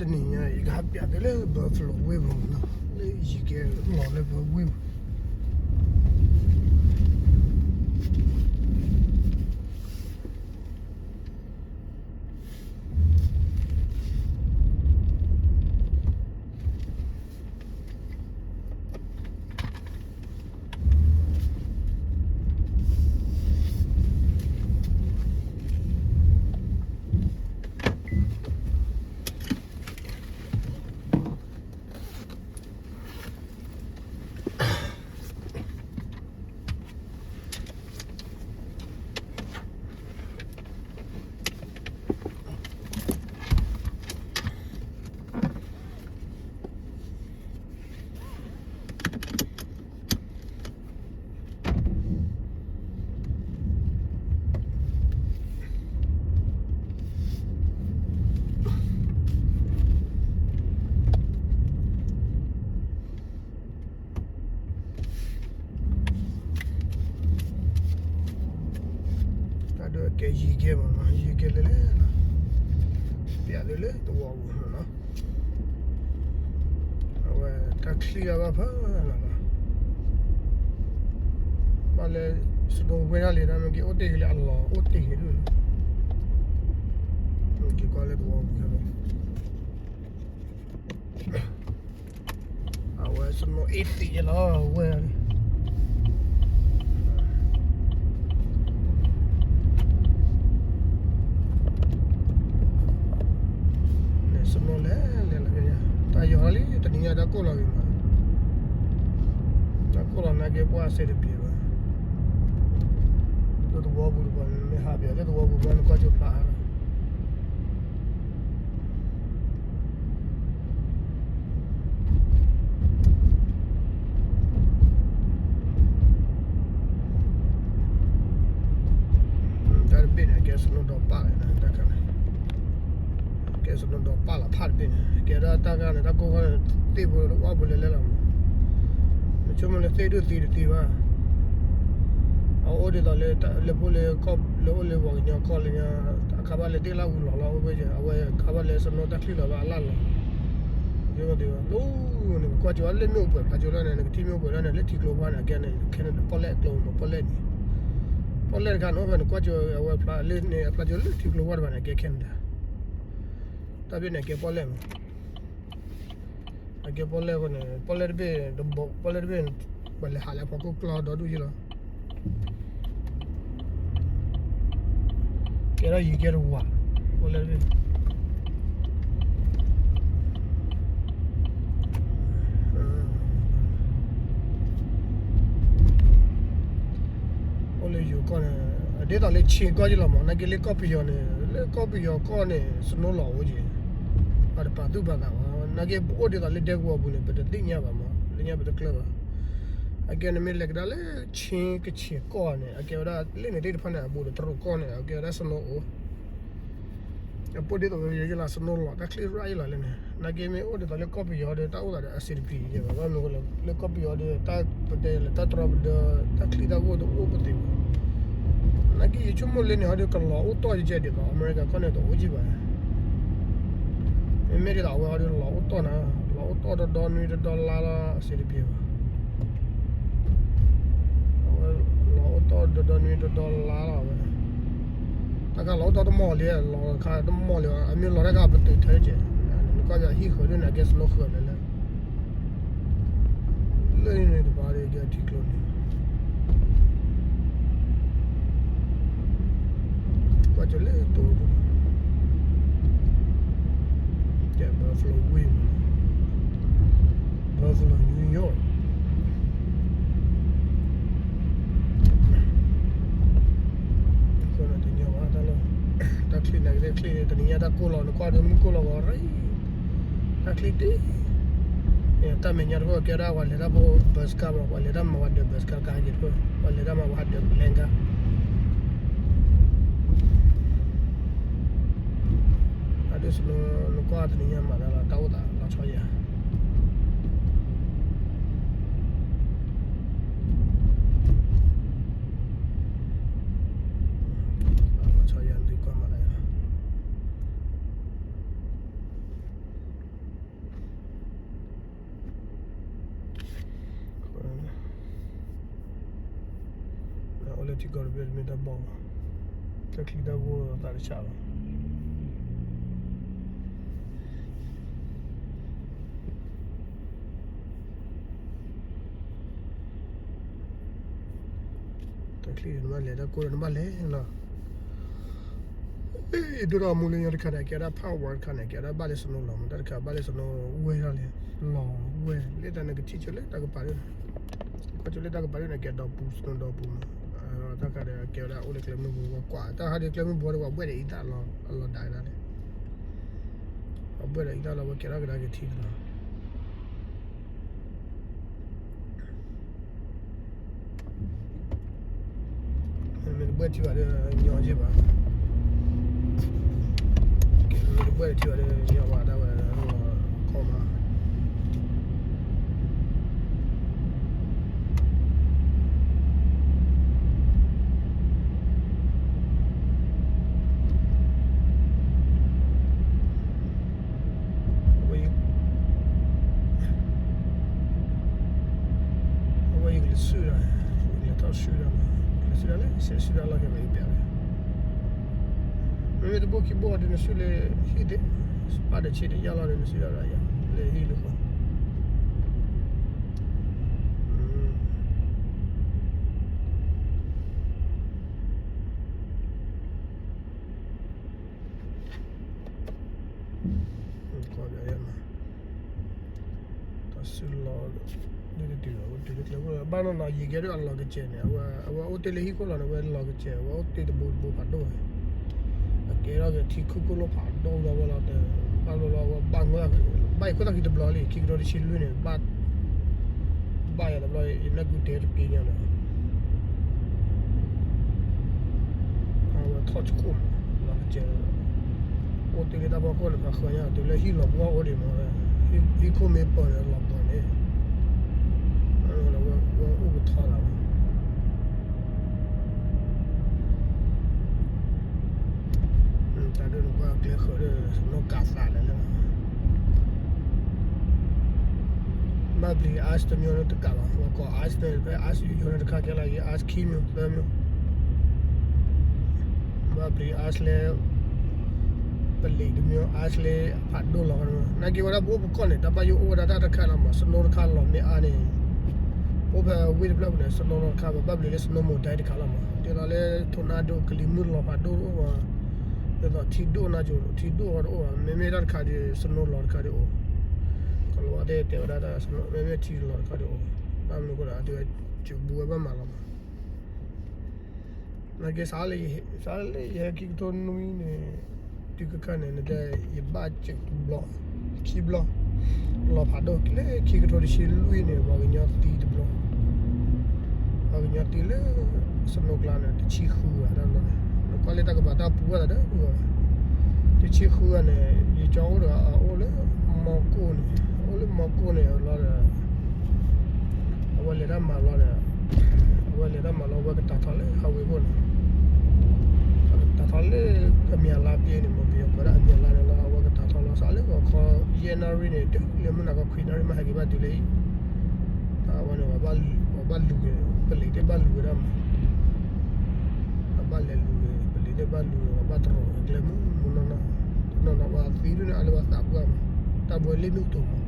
တနံၤညါအံၤ ယကဟးပျးသုလၢ Buffalo Wing ပူၤနီၤ, လၢယံၤကဲလီၤလၢ Buffalo Wing ပူၤ တၢ်ဒိၣ်ကဲယံၤကဲမးနီၤ, ယံၤကဲလဲၣ်လဲၣ်နီၤ, ပျးသုလၢသဝီပူၤနီၤ, အဝဲတၢ်ချံၣ်အဘၣ်ဖၢလီၤနီၤ, ဘၣ်လၢ snow ဝဲဒၣ်လံ တၢ်မ့ၢ်က့ၤအိၣ်တ့ၢ်က့ၤလၢအလီၤအိၣ်တ့ၢ်က့ၤဒၣ်, က့ၤကွၢ်လၢသဝီပူၤ အဝဲ snow အ့ၣ်သံးလီၤဝဲန့ၣ်, snow လဲၤလဲၤလီၤ, တၢ်ယီၤလံ တနံၤညါတၢ်ကိၢ်လီၤဂ့ၤမး, တၢ်ကိၢ်လီၤနာ်က့ ပှၢ်အစဲတပျ့ၤဘၣ်, လၢသဝီပူၤတပၤ မ့ၢ်ဟးပျးလၢသဝီပူၤမး နကွၢ်ကၠိဖျါ တၢ်တဘ့ၣ်န့ၣ် ကဲ snow ဒီးပၢ်လဲၣ်န့ၣ် တၢ်ခါန့ၣ်, ကဲ snow ဒီးပၢ်လီၤဖးတဘ့ၣ်န့ၣ် ကဲဒၣ်တၢ်ခါန့ၣ် တၢ်ကိၢ်ခါန့ၣ် သ့ၣ်ဖိဝၣ်ဖိလဲၤလဲၤလီၤမး, နဆိကမိၣ်လၢသ့ၣ်ဒိၣ်သံတသံဘၣ်, အအိၣ်ဒ်သိးလၢ လၢဖိလၢ လၢအိၣ်လၢပှၤကညီကီၢ်လၢညါ, အခါဘၣ်လၢသ့ၣ်လၢအူလီၤလီၤ အိၣ်ဝဲကဲ အဝဲခါဘၣ်လၢ snow တၢ်ချံၣ်လီၤဘၣ်အလၢ်လီၤ, ယိသ့ဘၣ် နကကွၢ်ကၠိလၢမ့ၣ်အူပှဲၤဖျါကၠိလီၤန့ၣ် နကထံၣ်မ့ၣ်အူပှဲၤလီၤန့ၣ် လၢထံကျိဖးန့ၣ် အကဲန့ၣ် ခဲန့ၣ် ပီၣ်လဲၣ်အကျိမး ပီၣ်လဲၣ်န့ၣ်, ပီၣ်လဲၣ်တခါန့ၣ် အိၣ်ဖဲ နကွၢ်ကၠိအဝဲဖျါလၢန့ၣ် အဖျါကၠိလၢထံကျိဖးတဖၣ်န့ၣ် အကဲ Canada, တၢ်ဘ့ၣ်န့ၣ် အကဲပီၣ်လဲၣ်မး အကဲပီၣ်လဲၣ်အဃိန့ၣ် ပီၣ်လဲၣ်တဘ့ၣ်, ပီၣ်လဲၣ်တဘ့ၣ် ပှၤလဲၤဟးလၢအဖီခိၣ်ကျီဒီဒူၣ်ယဲလီၤ, ကဲထီၣ်ယံၤကဲတဝး, ပီၣ်လဲၣ်တဘ့ၣ် အိၣ်လၢယိၤကီၢ်န့ၣ် အဒ်သိးလၢ Chin ကီၢ်ယဲလီၤမး, နာ်က့လၢကီၢ်ပယီၤန့ၣ် လၢကီၢ်ပယီၤကီၢ်န့ၣ် snow လီၤအိၣ်က့ၤ, ပှၤတပာ်သူၣ်ပာ်သးဘၣ်, နာ်က့ပအိၣ်ဒ်သိးလၢဒဲကဝီၤပူၤန့ၣ် ပတသ့ၣ်ညါဘၣ်မး, သ့ၣ်ညါပတကျၢၢ်ဘၣ်, အကဲန့ၣ်မ့ၢ်လဲၤကဒါလၢ Chin ကချ့ၣ်ကီၢ်န့ၣ် အကဲဝဲဒၣ်လၢန့ၣ်သ့ၣ်တဖၣ်န့ၣ် အဘူးဒီးတရူးကီၢ်န့ၣ် အကဲဝဲဒၣ် snow အိၣ် အပအိၣ်ဒ်သိးလၢယဲလီၤ snow လီၤ တၢ်ချံၣ်ရၣ်ယဲလီၤလၢန့ၣ်, နာ်က့မ့ၢ်အိၣ်ဒ်သိးလၢကီၢ်ပယီၤဒီး တၢ်အိၣ်သးဒီးအဆင်တပြေယဲဘၣ်, ဘၣ်မနုၤလဲၣ် လၢကီၢ်ပယီၤဒီး တၢ်ပတဲလၢတၢ်တြီပဒၢ တၢ်ချံၣ်တၢ်ဂိၢ်တအိၣ်ပသ့ဘၣ်, နာ်က့ယဆိကမိၣ်လၢန့ၣ်ဟီဒီး ကလီၤအိၣ်တီၢ်ယဲဒ်သိး အမဲရကၤကီၢ်န့ၣ်တအိၣ်ကံဘၣ်, မ့မ့ၢ်ဒ်သိးအဝဲဟီဒီးလီၤအိၣ်တီၢ်နၤ, လီၤအိၣ်တီၢ်တဒီနွံတဒီလါလီၤ အဆင်တပြေဘၣ် အဝဲလီၤအိၣ်တီၢ်တဒီနွံတဒီလါလီၤဝဲ, တၢ်ခါလီၤအိၣ်တီၢ်တမီၢ်လံ, လီၤခါတမီၢ်လံ, အမ့ၢ်လီၤတၢ်ခါပတုာ်ထဲကဲး, နကွၢ်ယဟံၣ်ဃၢၤဒ်န့ၣ် အကဲ snow ဃၢၤလဲၣ်လဲၣ်, လၢန့ၣ်တပၤဒီးကဲထံကျိန့ၣ် ကွၢ်ကၠိလၢတိၤဒူၣ်, ကဲ Buffalo Wing, Buffalo New York, အဃိန့ၣ်တညီဘၣ်တၢ်လီၢ်, တၢ်ချံၣ်နာ်က့ချံၣ် တနံၤညါတၢ်ကိၢ်လီၤ နကွၢ်ဒီးမုၢ်ကိၢ်လီၤဂီၤရံ, တၢ်ချံၣ်တ့ တၢ်မဲာ်ညါတဖၣ်ကဲဒၣ်ပှၤလဲၤတၢ်ဖိ bus ကါမး ပှၤလဲၤတၢ်မၤဝဲဒၢး bus ကါကါက့ၤတဖၣ် ပှၤလဲၤတၢ်မၤဝဲဒၢး plane ကါ အဒိးစနိ နကွၢ်တနံၤညါမၤတၢ်လီၤ တၢ်အိၣ်သးလီၤဆီယၤ လီၤဆီယၤ နသုကွၢ်မၤတၢ်လီၤ ထံကီၢ်တဘ့ၣ်တမ့ၢ်တၢ်ဘီၣ်ဘၣ်, တၢ်ချံတၢ်ဂိၢ်သးတဆးဘၣ်. တၢ်ချံနဘၣ်လဲၤ တၢ်ကိၢ်နဘၣ်လဲၤလီၤ. ဒိၣ်ထီၣ်မူလၢညါတခါန့ၣ် အကဲဒၣ် part one တခါန့ၣ် အကဲဒၣ်ဘၣ်လၢ snow လီၤမး, တၢ်တခါဘၣ်လၢ snow ဝဲထီ၁်လံ, လီၤဝဲလၢတၢ်န့ၣ် ကထံၣ်ဆိလၢတၢ်ကပၤဒၣ်န့ၣ်, ကထံၣ်ဆိလၢတၢ်ကပၤဒၣ်န့ၣ် ကဲဒီပူၤ snow ဒီပူၤမး, တၢ်ခါဒီးကဲဝဲဒၣ်အိၣ်လၢကျဲမုၢ်ဘိ ဝဲကွၢ်တၢ်ဟးဒီးကျဲမုၢ်ဘိဒီး ပှၤဘှဲၣ်ဒီးအံသၣ်လီၤ အလီၤဒၣ်ဒၣ်န့ၣ်, ပှၤဘှဲၣ်ဒီးအံသၣ်လီၤ ဝဲကဲထီၣ်ကဒါက့ၤထံလီၤ. မ့ၢ်တဘှဲၣ်ထံဘၣ်ဒီးညီက့ဘၣ်, မ့ၢ်တဘှဲၣ်ထံဘၣ်ဒီးညီဘၣ်ဒၣ်ဝဲ, ခီမး အဝဲယကလဲၤဆူၣ်ဒီး, ယကလဲၤထီၣ်ဆူၣ်ဒီး, လဲၤဆူၣ်ဒီးလၢ ဆဲးဆူၣ်ဒီးလီၤက့ၤဘၣ်ယပျးလဲၣ်, မ့မ့ၢ်တဘိခံဘိအီၤဒီး နဆူၣ်လၢဟံၣ်သ့ၣ်, ပၢ်ဒီးဆံးတယၢ်လီၤဒီး နဆူၣ်ဒီးလၢယၤ, လၢဟံၣ်လၢဃီ တၢ်စုလီၤ, ဒ်တတုၤလီၤ တုၤလၢကျဲဖိလီၤ ဘၣ်နီၢ်နီၢ် ယံာ်ကဲဒၣ်အလီၤကစဲးန့ၣ် အဝဲအိၣ်တ့ၢ်လၢဟံၣ်ခိၣ်လီၤန့ၣ် အဝဲလီၤကစဲး အဝဲအိၣ်တ့ၢ်တဘိတဘိဖးဒိၣ်ဝဲ, အကဲထီၣ်က့ၤထံခိၣ်ကိၢ်လိၣ်ဖးဒိၣ်လီၤဝဲလီၤ, ဘၣ်ဘျီလီၤ အဝဲဘၣ်, ဘၣ်ယခိၣ်သၣ်ခံတဘျီလံ ခံကထိတဆံလွံၢ်န့ၣ် ဘၣ်ယၤတဘျီ ယနၢ်ကူတဲတက့ၢ်ညါဒီး အဝဲထီၣ်ဆူခိၣ်မး လီၤကစဲး, အိၣ်တ့ၢ်လၢတၢ်ဖီခိၣ်န့ၣ် ပှၤဃၢၤညါ တုၤလၢဟံၣ်လီၤပှီၢ်အိၣ်ဒံးမး, ဟံၣ်ခိၣ်မ့ၢ်ပၢၢ်န့ၣ်လီၤပှီၢ်န့ၣ်, ဝဲအိၣ်ကထီလီၤ တၢ်ဒိၣ်န့ၣ် ပှၤကျဲဃၢၤဒီး နီၢ်ကးသးလဲၣ်လၢ ဘၣ်ပျံၤ ice တမျိုးန့ၣ်တကးဘၣ်, ပှၤကိး ice န့ၣ် ဖဲ ice ယိယိန့ၣ်တခါကဲလီၤ ယ ice ခံမျိုး သၢမျိုး, ဘၣ်ပျံၤ ice လၢ ပလံးတမျိုး ice လၢဖးဒိၣ်လီၤ, နာ်က့ဝဲဒၣ်ပအိၣ်ပကီၢ်န့ၣ် တၢ်ဘၣ်ယိၣ်အိၣ်ဝဲဒၣ်တၢ်တခါလီၤမး snow တခါလီၤမ့ၢ်အါန့ၣ် ပအိၣ်ဖဲဝ့ၢ်တဖျၢၣ်ပူၤန့ၣ် snow လီၤတခါ ပဘၣ်ပျံၤလၢ snow မုန်တိုင်း တခါလီၤမး, ဒ်သိးလၢ tornado ကလံၤမုၢ်လီၤဖးဒိၣ်တအိၣ်ဘၣ်, ဒ်သိးထံဒိၣ်နါကိၤ ထံဒိၣ်အီၤတအိၣ်ဘၣ်, မ့မ့ၢ်တၢ်တခါဒီး snow လီၤတခါဒီးအိၣ်, ကလီၤဝါသ့ၣ်တဲဝဲဒၣ် မ့မ့ၢ်ထံလီၤတခါဒီးအိၣ်, ဘၣ်မနုၤအဃိဒီး အဝဲစံးဘျုးဝဲဘၣ်မးလီၤမး နာ်က့ စးလၢယဟဲခံကထိနွံန့ၣ် တုၤခဲခါန့ၣ် နတဲ ယဘၣ်စဲးတဘျီ ခံဘျီ လီၤဖးဒိၣ် လၢခံကထိတဆံလွံၢ်န့ၣ် ပှၤကညီသံတဘျီ ပှၤကညီသံလၢ snow ကျါန့ၣ် တဆံဃုဂၤတဘျီန့ၣ် နကွၢ်လၢတၢ်ကပၤတၢ်ပူၤဝဲသးဒီး တဆံဃုဂၤန့ၣ် ယကၠီအိၣ်ဒီး အအိၣ်လၢမီကိၣ်န့ၣ် အအိၣ်လၢမီကိၣ်န့ၣ်လီၤဒီး အဝဲလဲၤတၢ်မၤလီၤဒီး အဝဲလဲၤတၢ်မၤလီၤ အဝဲကတၢ်ထီၣ်လၢ highway ခိၣ်န့ၣ် အကတၢ်ထီၣ်လၢအမံၤအလါပျဲန့ၣ် မ့ၢ်ပယီၤကိးဒၣ်အမံၤအလါန့ၣ်လီၤ. အဝဲကတၢ်ထီၣ်လီၤစးလၢဂီၤခီ ယဲၢ်နၣ်ရံၣ်န့ၣ် တုၤလၢမုၢ်နၤခီ ခွံနၣ်ရံၣ်မ့ၢ်ဟဲက့ၤဘၣ်တုၤလၢအံၤ တၢ်ဝဲန့ၣ် ပှၤဘၣ်လူၤက့ၤ ပလံးသ့ၣ်ဘၣ်လူၤဝဲဒၣ်မး ပှၤဘၣ်လဲၤလူၤက့ၤ ပလံးသ့ၣ်ဘၣ်လူၤက့ၤ ပှၤဘၣ်တရီၤက့ၤကျဲမုၢ်မုၢ်နီၢ်နီၢ် တနီၤနီၤပှၤသံဒုးန့ၣ် အါလၢပှၤသးပှၢ်မး တၢ်ဘှဲလ့ၣ်မ့ၣ်အူတိၤမး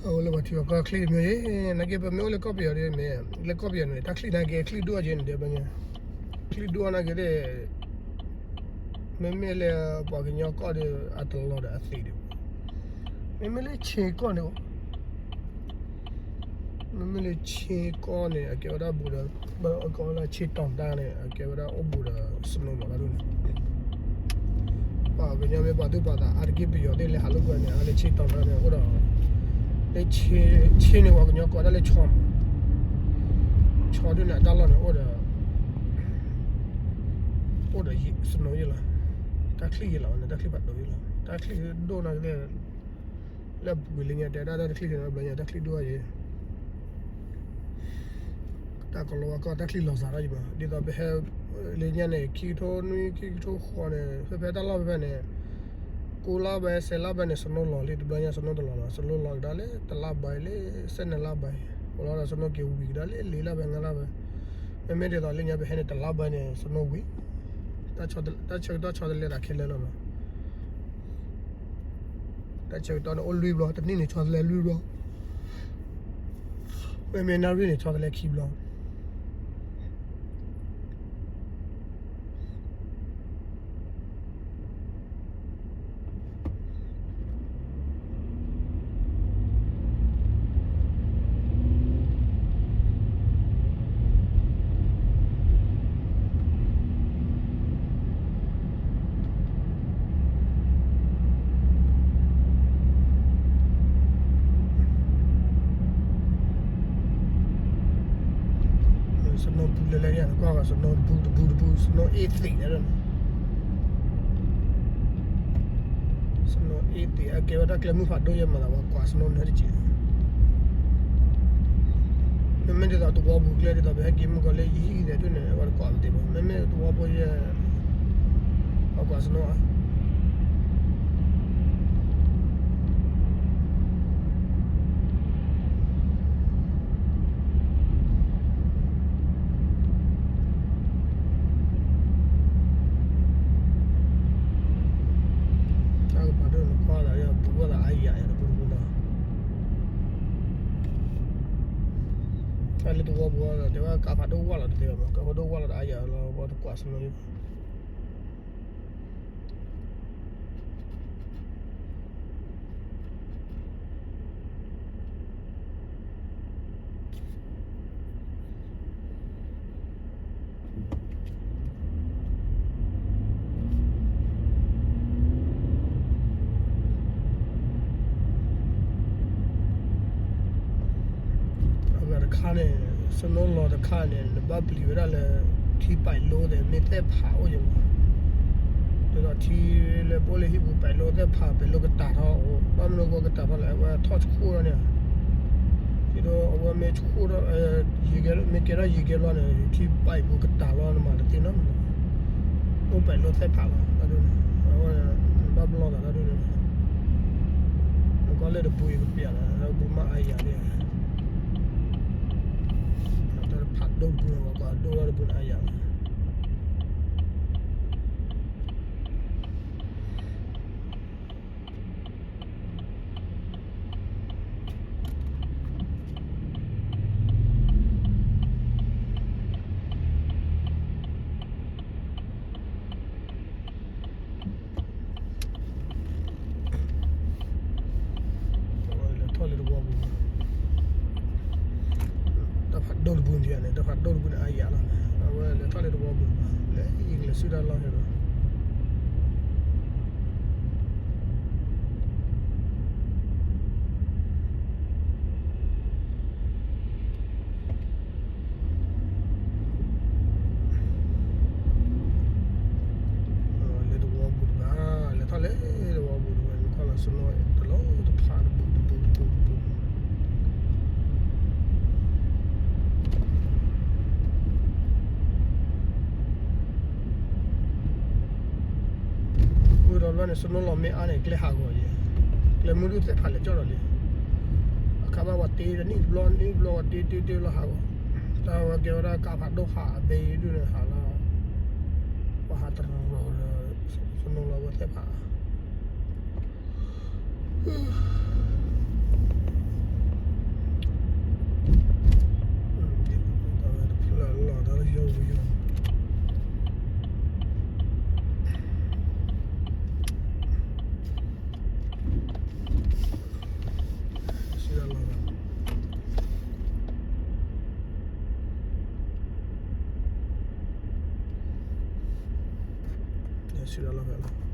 အိၣ်လၢပှၤထံပှၤကီၢ်ချံတမ့ၢ်အံၤ နာ်က့ပမ့ၢ်အိၣ်လၢကီၢ်ပယီၤဒ်မ့ၢ် လၢကီၢ်ပယီၤန့ၣ် တၢ်ချံနာ်က့ချံဒိၣ်အါက့န့ၣ် ဒဲးဘၣ်ညါ ချံဒိၣ်အါနာ်က့သ့ၣ် မ့မ့ၢ်လၢပှၤကညီကီၢ်ဒီး အတလီၤဒီးအသံးဒီး မ့မ့ၢ်လၢဆ့ကီၢ်န့ၣ်အိၣ် မ့မ့ၢ်လၢဆ့ကီၢ်န့ၣ် အကဲဝဲဒၣ်ဘူးဒီး အကဲဝဲဒၣ်ဆ့တီၤတၢ်န့ၣ် အကဲဝဲဒၣ်အိၣ်ဘူးဒီး snow မးဘၣ်ဒ်န့ၣ် ပှၤကညီမ့ၢ်ပှၤသူၣ်ပှၤသးအါတက့ၢ်ပယီၤသ့ၣ်လဲၤဟးလိာ်ကွဲန့ၣ် အါလၢဆ့တီၤတၢ်န့ၣ်အိၣ်ဒီး လၢဆ့န့ၣ်ပှၤကညီကိးဒၣ်လၢဆီမး ဆီဒ်န့ၣ်အတၢ်လီၢ်န့ၣ်အိၣ်ဒီး အိၣ်ဒီး snow ယ့လီၤ တၢ်ချံယ့လီၤန့ၣ် တၢ်ချံဖးဒိၣ်ယ့လီၤ တၢ်ချံဒိၣ်နာ်က့သ့ၣ် လၢပူၤကွံာ်လၢညါတဲဒၣ်တၢ်တချံန့ၣ် ဘျီညါတၢ်ချံဒိၣ်အါယ့ တၢ်ကီလီၤဝဲကီၢ်တၢ်ချံလီၤစှၤထီၣ်ယံၤမး, ဒ်သိးပဟဲလၢညါန့ၣ် ခံကထိနွံ ခံကထိဃိးန့ၣ် ဖဲဖဲတၢ်လီၢ်ဖဲဖဲန့ၣ် ကိးလါဘဲ ဆယ်လါဘဲန့ၣ် snow လီၤလံ, တဘျီညါ snow တလီၤလီၤ, snow လီၤကဒါလၢ တလါဘဲလၢ ဆယ့်နှစ်လပိုင်း, အိၣ်လီၤဒီး snow က့ၤဝံၤကဒါလၢ လေးလါဘဲ ငါးလါဘဲ, မ့မ့ၢ်ဒ်သိးလၢညါပဟဲန့ၣ် တလါဘဲန့ၣ် snow ဝံၤ, တၢ်ဆၢကတီၢ်ဆီတလဲသးခဲလၢာ်လီၤမး. တၢ်ဆၢကတီၢ်န့ၣ်အိၣ်လွံၢ်ဘျီ, တနံၣ်န့ၣ်ဆီတလဲလွံၢ်ဘျီ, မ့မ့ၢ်နၣ်ရံၣ်န့ၣ် ဆီတလဲခံဘျီ. Snow ဘူးလၢလဲၣ်န့ၣ် ကွၢ်ဂီၤ snow တဘူးတဘူးတဘူး snow အ့ၣ်သံးန့ၣ်, snow အ့ၣ်သံး အကဲဝဲတၢ်ကျဲမုၢ်ဖးဒိၣ်ယဲၢ်မးသး ပှၤကွၢ် snow နၢတက့ၢ်. မ့မ့ၢ်ဒ်သိးသဝီပူၤကျဲဒ်သိး ပဟဲက့ၤမုၢ်ကီၤလၢယဟံၣ်ဒဲးဒ်န့ၣ် ပှၤတကွၢ်ပသ့ၣ်ဘၣ်, မ့မ့ၢ်သဝီဖိယဲၢ် ပှၤကွၢ် snow ဧါ. တၢ်ကပၤဒိၣ်နကွၢ်သး ဘူးဝဲသးအါယၤ တပူၤတပူၤနီၤ. တၢ်လၢသဝီပူၤဒီး တဲဝဲကးဖးဒိၣ်ဝၢ်လီၤတသ့ဘၣ်မး, ကးဖးဒိၣ်ဝၢ်လီၤတအါယၤလီၤ ပှၤတကွၢ် snow အဂၤတခါန့ၣ် snow လီၤတခါန့ၣ် နဘၣ်ပျံၤဝဲဒၣ်လၢ ထံပဲးလိသ့ၣ် မ့ၢ်သဲၣ်ဖးအိၣ်ယဲၢ်မး, ဒ်သိးထံလၢပအိၣ်လၢဟံၣ်ပူၤ ပဲးလိသဲၣ်ဖး ပဲးလိကတၢ်ထီၣ်အိၣ် ဘၣ်မနုၤအဃိကတၢ်ထီၣ်လဲၣ် အဝဲထီၣ်ဆှိၣ်ထီၣ်န့ၣ်, ဒ်သိးအဝဲမ့ၢ်ဆှိၣ်ထီၣ် ယံာ်ကဲ မ့ၢ်ကဲထီၣ်ယံာ်ကဲလီၤန့ၣ် ထံပဲးပူၤကတၢ်လီၤ နမၤတသ့နီတမံၤ, အိၣ်ပဲးလိသဲၣ်ဖးလီၤ တၢ်ဒ်န့ၣ်, အဝဲဘၣ်ပလီၢ်သးတၢ်ဒ်န့ၣ်, နကွၢ်လၢတပူၤအံၤကပျးလီၤ တၢ်တပူၤမ့ၢ်အါယၤန့ၣ်, တၢ်တဖးဒိၣ်တပူၤန့ၣ် ပှၤကွၢ်ဒိၣ်ထီၣ်တပူၤန့ၣ်အါယၤလီၤ. အဝဲလဲၤထီၣ်လၢတဝီပူၤ, တၢ်ဖးဒိၣ်တပူၤန့ၣ် တၢ်ဖးဒိၣ်တပူၤန့ၣ်အါယၤလီၤ, အဝဲလဲၤထီၣ်လၢတဝီပူၤ, လဲၤယကလဲၤဆူတၢ်လီၢ်ဟဲလီၤ. လဲၤတဝီပူၤတဘၣ်, လဲၤထီၣ်လၢတဝီပူၤတဝဲ နကွၢ်လီၤ snow တလီၤတဖးတပူၤတပူၤတပူၤတပူၤ ဃုာ်ဒီးဘျီန့ၣ် snow လီၤမ့ၢ်အါန့ၣ် ကျဲဟးဂီၤယဲၢ်, ကျဲမုၢ်ဒုးသဲၣ်ဖးလဲၤကၠီၣ်ဒီးလံ, အခါဘၣ်ပှၤတ့တနံၣ်တဘျီ နံၣ်တဘျီ ပှၤတ့တ့တ့လီၤဟးဂီၤ, တၢ်ဝဲကဲဝဲဒၣ်ကးဖးဒိၣ်ဟးအဘဲဒုးန့ၣ်ဟးလီၤ, ပှၤဟးတရီၤဒီး snow လီၤဝဲသဲၣ်ဖး တဖျၢၣ်လီၤတၢ်လၢယိယိ, စံးလီၤ, စံးလီၤ